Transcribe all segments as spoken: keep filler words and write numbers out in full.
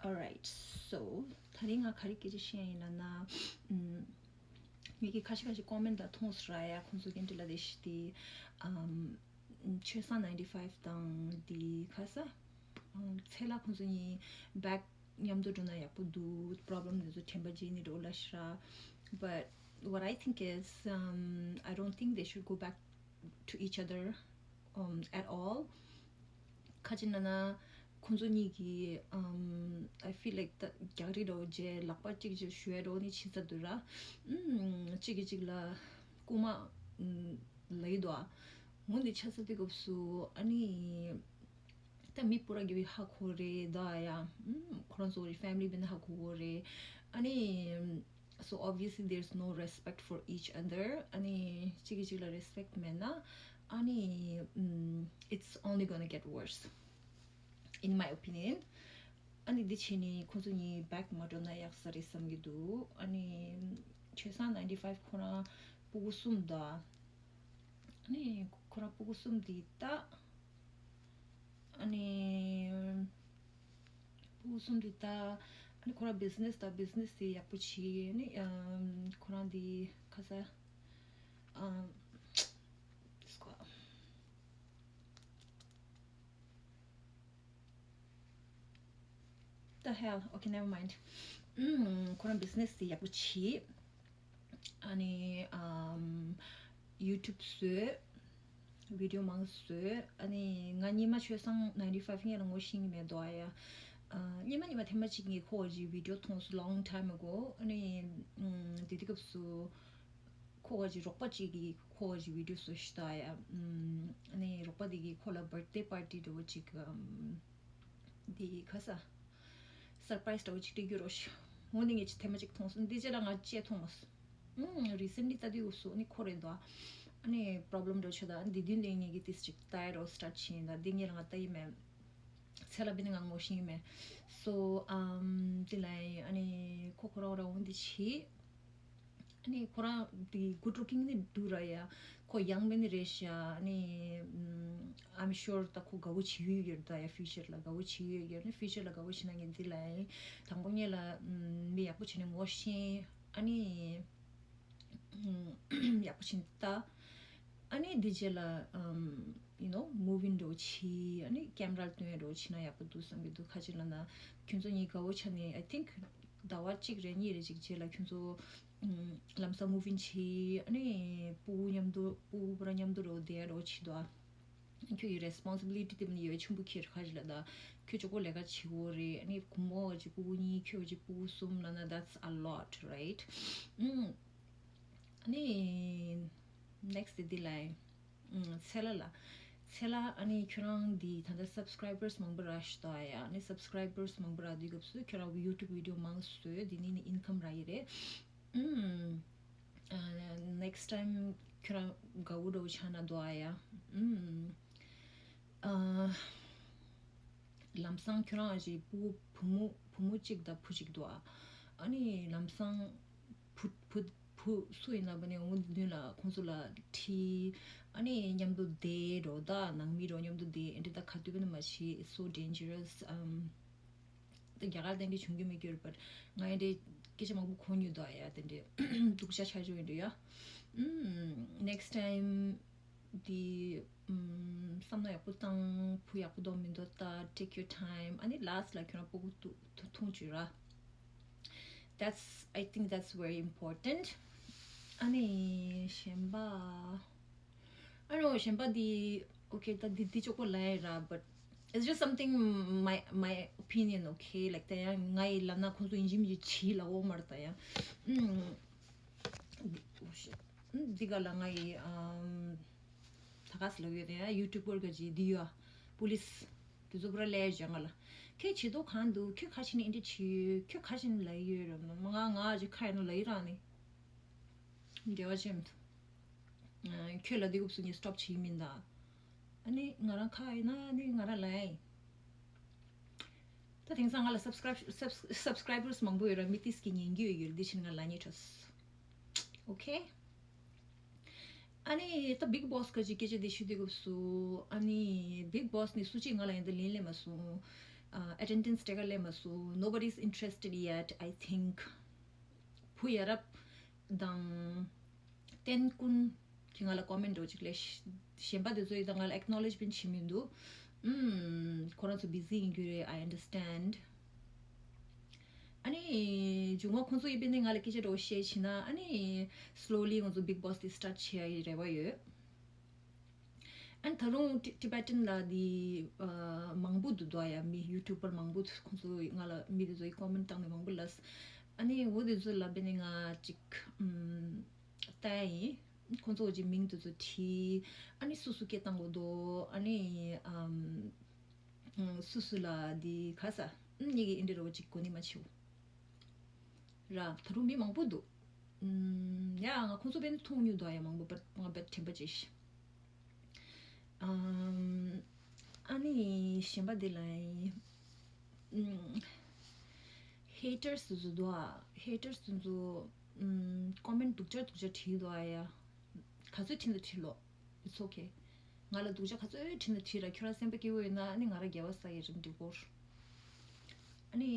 Alright, so ད་རིང་ང་ག་རེ་སྐད་ཆ་བཤད་ཡིན་ལབ་ན། ཨམ། ངེད་ཀྱི་ཁ་ཤས་ཁ་ཤས་ཀོ་མེན་ཊ་ལ་མཐོང་སོང་ར་ཡ། ཁོང་ཚོ་གི་འདྲི་ལ་དེ་ཤི་དེ། ཨམ། ཆོས་བཟང་ninety five དང་དེ་ཁ་ས། ཨམ། ཚེ་ལ་ཁོང་ཚོ་གཉིས་བེག་མཉམ་དུ་འགྲོ་ན་ཡག་པོ་འདུག་པོ་རོབ་ལེམ་དེ་ཚོ་དྲན་པ་བརྗེད་ནི་འགྲོ་ལ་ཤི་ར། But what I think is, um, I don't think they should go back to each other, um, at all. ཁ་ཅིག་ན་ན་ཁོང་ཚོ་གཉིས་ཀྱི་um, I feel like the རྒྱག་རེས་འདྲ་བོ་བྱས། ལག་པ་གཅིག་གཅིག་གཞུ་ཡ་འདྲ་བོ་ནི་བྱེད་ས་འདུག་ར། ཨུམ། གཅིག་གིས་གཅིག་ལ་རྐུ་མ་ཨུམ་ལབ་ཡི་འདུག་ཨ། འོ་འདི་ཆགས་ས་དུས་སྐབས་སུ་ཨ་ནི་ད་མི་པུ་ར་གི་བི་ཧ་གོ་རེད་ད་ཡ། ཨུམ། ཁོ་རང་ཚོ་གི་ཕེ་མི་ལི་བི་ན་ཧ་གོ་གོ་རེད། ཨ་ནི། So obviously there's no respect for each other. ཨ་ནི་གཅིག་གིས་གཅིག་ལ་རེ་སི་པེག་མེད་ན། ཨ་ནི་ཨམ། It's only gonna get worse, in my opinion. ཨ་ནི་འདི་བྱས་ནས་ཁོ་ཚོ་གཉིས་བེག་མ་འགྲོ་ན་ཡག་ས་རེད་བསམ་གྱི་འདུག་ཨ་ནི་ཆོས་བཟང་ninety five ཁོ་རང་སྤུ་གུ་གསུམ་དང་། ཨ་ནི་ཁོ་རང་སྤུ་གུ་གསུམ་འདི་ད། ཨ་ནི། སྤུ་གུ་གསུམ་འདི་ད། ཨ་ནི་ཁོ་རང་བི་ཛི་ནེ་སི་དང་བི་ཛི་ནེ་སི་དེ་ཡག་པོ་བྱེད། ཨ་ནི་ཨམ། ཁོ་རང་འདི་ཁ་ས། ཨམ། སྐོ། The hell? Okay, never mind. ཨམ། ཁོ་རང་བི་ཛི་ནེ་སི་དེ་ཡག་པོ་བྱེད། ཨ་ནི་ཨམ། ཡུ་ཊུབ་བཟོས། བི་ཌི་ཡོ་མང་བཟོས། ཨ་ནི་ང་སྔོན་མ་ཆོས་བཟང་ninety five སྔོན་ལ་ངོ་ཤེས་ཀྱི་མེད་དོ་ཨ་ཡ། ཨ། སྔོན་མ་སྔོན་མ་ཐེངས་མ་གཅིག་ངས་ཁོ་གི་བི་ཌི་ཡོ་མཐོང་སོང་། Long time ago. ཨ་ནི་ཨམ། དེ་དུས་སྐབས་སུ་ཁོ་གི་རོགས་པ་གཅིག་གིས་ཁོ་གི་བི་ཌི་ཡོ་བཟོས་ཤག་ད་ཡ། ཨམ། ཨ་ནི་རོགས་པ་དེ་གིས་ཁོ་ལ་བར་ཐ་ཌེ་པར་ཊི་འདྲ་བོ་གཅིག་ཨམ། དེ་ག་ས་སར་པ་རའི་སི་འདྲ་བོ་གཅིག་སྤྲད་རྒྱུ་རོ་ཤི། འོ་འདི་ངས་ཅིག་ཐེངས་མ་གཅིག་མཐོང་སོང་། འདི་རྗེས་ལ་ང་ཅིག་མཐོང་མ་སོང་། ཨུམ། རི་སེན་ཊི་ལི་ལྟ་དུས་འུ་སུ་ནི་ཁོ་རེད་འདུག་ཨ་ནི་པོ་རོབ་ལེམ་འདྲ་བོ་ཆགས་འདུག་ཨ་ནི་འདི་དུས་ནས་ངས་ཀྱི་ཏིས་ཅིག་ལྟ་ཡ་རོ་སི་ཊཱཊ་བྱས་ཡིན། ད་འདི་ངས་ལ་ང་ལྟ་ཡི་མེད། ཚེ་ལ་བི་ནི་ང་ངོ་ཤེས་ཡི་མེད། སོ་ཨམ། འདི་ལ་ཡིན། ཨ་ནི་ཁོ་ཁོ་རང་རང་འོ་འདི་བྱེད། ཨ་ནི་ཁོ་རང་དེ་good looking ནི་འདུག་ར་ཡ། ཁོ་ཡང་མིན་ནི་རེད་ཤག་ཨ་ནི་ཨམ། I'm sure ད་ཁོ་དགའ་བོ་བྱེད་ཡོད་ཡོད་ད་ཡ། ཕིའུ་ཅར་ལ་དགའ་བོ་བྱེད་ཡོད་ཡོད། ཨ་ནི་ཕིའུ་ཅར་ལ་དགའ་བོ་བྱེད་ན་ངས་འདི་ལ་ཡ། དང་པོ་ཉིད་ལ་ཨམ། མི་ཡག་པོ་བྱས་ནས་ངོ་ཤེས། ཨ་ནི་ཨམ། ཡག་པོ་བྱས་ནས་ལྟ། ཨ་ནི་འདི་རྗེས་ལ་ཨམ། you know, moving འདྲ་བོ་བྱེད། ཨ་ནི་ཀེམ་ར་ལ་སྟོན་ཡ་འདྲ་བོ་བྱེད་ན་ཡག་པོ་འདུག་བསམ་གྱི་འདུག་ཁ་ཅིག་ལ་ན་ཁྱོད་ཚོ་གཉིས་དགའ་བོ་ཆགས་ནས། I think ཟླ་བ་གཅིག་རེ་གཉིས་རེ་ཅིག་རྗེས་ལ་ཁྱོད་ཚོ་ཨམ། ལམ་སང་moving བྱེད། ཨ་ནི་སྤུ་གུ་མཉམ་དུ་སྤུ་གུ་པུ་ར་མཉམ་དུ་འདྲ་བོ་བསྡད་ཡ་འདྲ་བོ་བྱེད་དོ། ཨ། ཁྱོད་ཀྱི་རེ་སི་པོན་སི་བི་ལི་ཊི་དེ་མིན་ཡོད་ཆེན་པོ་ཁྱེར་ཁ་ཅིག་ལ་ད། ཁྱོད་ཅོག་པོ་ལས་ཀ་བྱེད་དགོས་རེད། ཨ་ནི་བུ་མོ་གཅིག་སྤུ་གུ་གཉིས། ཁྱོད་གཅིག་སྤུ་གུ་གསུམ་ལབ་ན་that's a lot, right? ཨུམ། ཨ་ནི་next དེ་འདི་ལ་ཡིན། ཨུམ། ཚེ་ལ་ལ། ཚེ་ལ། ཨ་ནི་ཁྱོད་རང་འདི་ད་ལྟ་སབ་སི་ཀ་རའི་བར་སི་མང་པོ་རག་ཤག་ད་ཡ། ཨ་ནི་སབ་སི་ཀ་རའི་བར་སི་མང་པོ་རག་དུས་སྐབས་སུ་ཁྱོད་རང་ཡུ་ཊུབ་བི་ཌི་ཡོ་མང་བཟོས། འདི་ནི་ནི་ཨིན་ཀམ་རག་གི་རེད། ཨུམ། ཨ། next time ཁྱོད་རང་དགའ་བོ་འདྲ་བོ་ཆགས་ན་འདུག་ཨ་ཡ། ཨུམ། ཨ། ལམ་སང་ཁྱོད་རང་ཨ་ཅེ་བུ་བུ་མོ་བུ་མོ་གཅིག་དང་བུ་གཅིག་འདུག་ཨ། ཨ་ནི་ལམ་སང་བུ་བུ་བུ་སུ་ཡིན་ན་བ་ནི་འོ་འདི་མདུན་ལ་ཁོང་ཚོ་ལ་ཁྲིད། ཨ་ནི་མཉམ་དུ་བསྡད་འགྲོ་ད། ནང་མི་རོ་མཉམ་དུ་བསྡད། ཨེ་འདྲ་ད་ག་དུས་བ་ནི་མ་བྱེད། It's so dangerous. ཨམ། ད་རྒྱ་གར་དེ་འདྲ་བྱུང་རྒྱུ་མེད་རྒྱུ་རེད། པཊ་ང་ཡི་འདྲའི་སྐད་ཆ་མང་པོ་གོ་མྱོང་འདུག་ཨ་ཡ། དེ་འདྲའི་སྡུག་ཅག་ཆགས་ཆོག་ཡིན་འདུག་ཡ། ཨུམ། next time དེ་ཨུམ། བསམ་བློ་ཡག་པོ་བཏང་། བུ་ཡག་པོ་འདུག་མི་འདུག་ལྟ། take your time. ཨ་ནི་last ལ་ཁྱོད་རང་སྤུ་གུ་ཐུ་ཐུ་ཐུང་བྱོས་ར། That's, I think that's very important. ཨ་ནི་གཞན་པ། I don't know, གཞན་པ་འདི། okay, ད་འདི་འདི་ཅོག་པོ་ལབ་ཡ་ར། But it's just something, my my opinion, okay? Like ད་ཡང་ང་ཡི་ལབ་ན་ཁོང་ཚོ་ཡིན་གཅིག་མིན་གཅིག་བྱེད་ལབ་འོ་མ་རེད་ད་ཡང་། ཨུམ། འདི་ག་ལ་ང་ཡི་ཨམ། ད་ག་ས་ལབ་ཡོད་ད་ཡང་ཡུ་ཊུབ་པར་ག་ཅིག་འདི་ཡོད་ཨ། པུ་ལིས་དེ་ཚོ་པུ་ར་ལབ་ཡ་བྱས་ང་ལ། ཁྱེད་བྱེད་དོ་གང་འདུག་ཁྱོད་ག་ཅིག་ནས་ཨེ་འདྲ་བྱེད་ཡོད། ཁྱོད་ག་ཅིག་ནས་ལབ་ཡོད་ར། ང་ང་ཅིག་ཁ་ཡ་ན་ལབ་ཡི་རང་ནི། འབྲེལ་བ་ཅི་མི་འདུག་ཁྱོད་ལ་འདི་སྐབས་སུ་ངས་སི་ཊོབ་བྱེད་ཀྱི་མིན་ད། ཨ་ནི་ང་རང་ཁ་ཡིན་ན་ཨ་ནི་ང་རང་ལ་ཡིན། ད་དེང་སང་ང་ལ་སབ་སི་ཀ་རའིབ་སབ་སི་ཀ་རའི་བར་སི་མང་པོ་ཡོད་ར། མི་ཏིས་ཀྱི་ཉན་རྒྱུ་ཡོད་ཡོད། འདི་ཕྱིན་ང་ལ་ཉེ་ཁྲོས། ཨོ་ཁེ། ཨ་ནི་ད་བིག་བོ་སི་ག་ཅིག་སྐད་ཆ་འདི་ཞུ་དུས་སྐབས་སུ། ཨ་ནི་བིག་བོ་སི་ནི་སུ་གཅིག་ང་ལ་ཡིན་ད་ལན་སླེབས་མ་སོང་། ཨ་ཨེ་ཊེན་ཌེན་སི་སྤྲད་ག་སླེབས་མ་སོང་། Nobody is interested yet, I think. བུ་ཡ་རབས་དང་བསྟན་ཀུན་གྱིས་ང་ལ་ཀོ་མེན་ཊི་འདྲ་བོ་ཅིག་སླེབས་ཤག་གཞན་པ་དེ་ཚོ་ཡིས་ད་ང་ལ་ཨེག་ནོ་ལེཇ་མེན་ཊི་བྱེད་མི་འདུག་ཨུམ། ཁོ་རང་ཚོ་བི་ཟི་ཡིན་རྒྱུ་རེད། I understand. ཨ་ནི་མཇུག་མ་ཁོང་ཚོ་ཡིས་དཔེར་ན་ང་ལ་སྐད་ཆ་འདྲ་བོ་བཤད་ཕྱིན་ན། ཨ་ནི་སི་ལོ་ལི་ང་ཚོ་བིག་བོ་སི་དེ་སི་ཊར་ཊི་བྱེད་ཡ་ཡི་རེ་བ་ཡོད། ཨ་ནི་ད་རུང་ཊི་ཊི་བེ་ཊན་ལ་དེ་ཨ་མང་པོ་འདུག་དོ་ཡ། མི་ཡུ་ཊུབ་པར་མང་པོ། ཁོང་ཚོ་ང་ལ་མི་དེ་ཚོ་ཡིས་ཀོ་མེན་ཊི་བཏང་ནས་མང་པོ་ལབས། ཨ་ནི་འོ་དེ་ཚོ་ལ་དཔེར་ན་ང་ཅིག་ཨུམ། ལྟ་ཡ་ཡིན། ཁོང་ཚོ་གི་མིང་དེ་ཚོ་བྲིས། ཨ་ནི་སུ་སུ་སྐད་བཏང་དགོས་འདུག་ཨ་ནི་ཨམ། སུ་སུ་ལ་འདི་ག་ས་ཨ་ངེད་ཀྱིས་འདི་འདྲ་བོ་ཅིག་གོ་ནི་མ་བྱེད། ར་ད་རུང་མི་མང་པོ་འདུག་ཨམ། ཡ་ང་ཁོང་ཚོ་དཔེ་མཐོང་མྱོང་འདུག་ཡ། མང་པོ་བ་ང་བ་དྲན་པ་བྱས་ཤག་ཨམ། ཨ་ནི་གཞན་པ་འདི་ལ་ཡིན། ཨམ། ཧེ་ཊར་སི་དེ་ཚོ་འདུག་ཨ། ཧེ་ཊར་སི་དེ་ཚོ་ཨམ། ཀོ་མེན་ཊི་སྡུག་ཅག་སྡུག་ཅག་བྲིས་འདུག་ཨ་ཡ། ག་ཚོད་བྲིས་ན་བྲིས་ལོ། It's okay. ང་ལ་སྡུག་ཅག་ག་ཚོད་བྲིས་ན་བྲིས་ར། ཁྱོད་རང་སེམས་པ་སྐྱིད་པོ་ཡོད་ན་ཨ་ནི་ང་རང་དགེ་བ་བསགས་ཡ་རེད་འགྲིག་གོ། ཨ་ནི་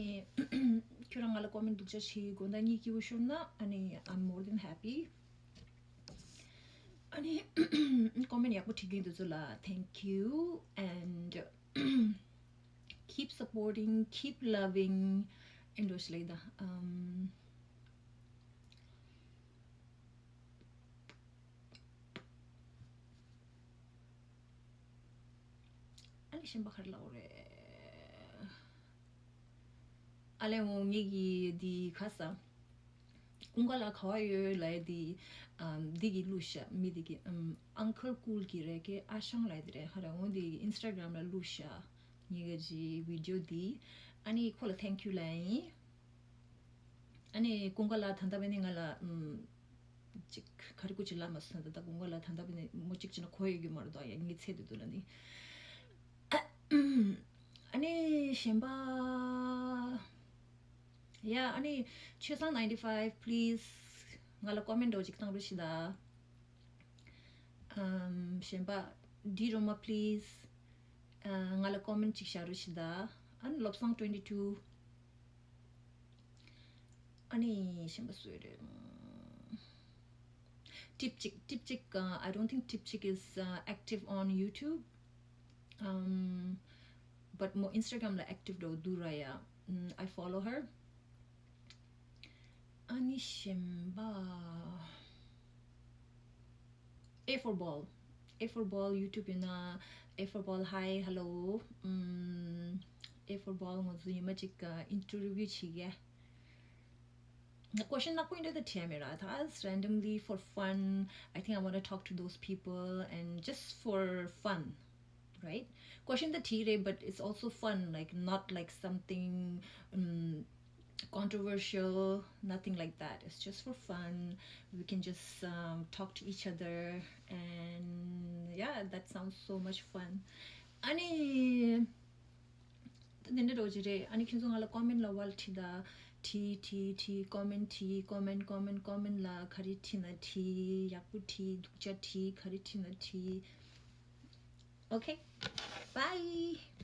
ཁྱོད་རང་ང་ལ་ཀོ་མེན་ཊི་སྡུག་ཅག་བྲིས། དགོང་དག་གཉིད་སྐྱིད་པོ་ཤོར་ན་ཨ་ནི་I'm more than happy. ཨ་ནི་ཀོ་མེན་ཊི་ཡག་པོ་བྲིས་མཁན་དེ་ཚོ་ལ་thank you and keep supporting, keep loving. ཨེ་འདྲ་བོ་ཞིག་ལབ་ཡིན་ད། ཨམ། ཨ་ནི་གཞན་པ་ག་རེ་ལབ་དགོས་རེད། ཨ་ལས་འོ་ངེད་ཀྱི་འདི་ག་ས། ཀུན་དགའ་ལགས་ག་པར་ཡོད་ལབ་ཡ་དེ། ཨམ། འདི་གིས་བླུགས་ཤག་མི་དེ་གིས། ཨམ། ཨང་ཀལ་ཀུལ་གྱིས་རེད་ཀྱེ། ཨ་ཞང་ལབ་ཡ་དེ་རེད། ཧ་ར་འོ་འདི་ཨིན་སི་ཊ་གྷ་རམ་ལ་བླུགས་ཤག་ངེད་ཀྱི་བི་ཌི་ཡོ་འདི། ཨ་ནི་ཁོ་ལ་thank you ལབ་ཡ་ཡིན། ཨ་ནི་ཀུན་དགའ་ལགས་ད་ལྟ་བས་ནི་ང་ལ་ཨམ། ཅིག་ག་རེ་སྐུ་ཅིག་ལབ་མ་སོང་། ད་ལྟ་ཀུན་དགའ་ལགས་ད་ལྟ་བས་ནི་མོ་གཅིག་ཅིག་ན་གོ་ཡོད་ཀྱི་མ་རེད་དོ་ཡ། ངའི་ཚེ་འདི་དུ་ལ་ནི། ཨ་ནི་གཞན་པ། ཡ་ཨ་ནི་ཆོས་བཟང་ninety five please ང་ལ་ཀོ་མེན་ཊི་འདྲ་བོ་ཅིག་བཏང་རོགས་བྱེད་ད། ཨམ། གཞན་པ་ཌི་རོ་མ་please ང་ལ་ཀོ་མེན་ཊི་ཅིག་བཞག་རོགས་བྱེད་ད། ཨ་ནི་བློ་བཟང་twenty two། ཨ་ནི་གཞན་པ་སུ་རེད། ཊིབ་ཅིག་ཊིབ་ཅིག་ཨ། I don't think ཊིབ་ཅིག is uh, active on YouTube. Um, but མོ་ཨིན་སི་ཊ་གྷ་རམ་ལ་ཨེག་ཊིབ་འདྲ་བོ་འདུག་ར་ཡ། ཨམ། I follow her. ཨ་ནི་གཞན་པ། A for ball. A for ball YouTube ཡིན་ན། A for ball, hi, hello. ཨམ། A for ball ང་ཚོ་ཉི་མ་གཅིག་ཨ། ཨིན་ཊར་བིའུ་བྱེད་ཀྱི། Question ནག་པོ་འདྲ་དེ་དྲིས་མེད་ར། That's randomly for fun. I think I want to talk to those people and just for fun, right? Question དེ་དྲིས་རེད། But it's also fun, like, not like something um, controversial, nothing like that. It's just for fun. We can just um, talk to each other, and yeah, that sounds so much fun. ཨ་ནི། ད་འདི་འདྲ་འདྲ་བོ་ཅིག་རེད། ཨ་ནི་ཁྱེད་ཚོ་ང་ལ་ཀོ་མེན་ཊི་ལ་ཝལ་བྲིས་ད། བྲིས་བྲིས་བྲིས། ཀོ་མེན་ཊི་བྲིས། ཀོ་མེན་ཊི་ཀོ་མེན་ཊི་ཀོ་མེན་ཊི་ཀོ་མེན་ཊི་ལ་ག་རེ་བྲིས་ན་བྲིས། ཡག་པོ་བྲིས། སྡུག་ཅག་བྲིས། ག་རེ་བྲིས་ན་བྲིས། Okay, bye.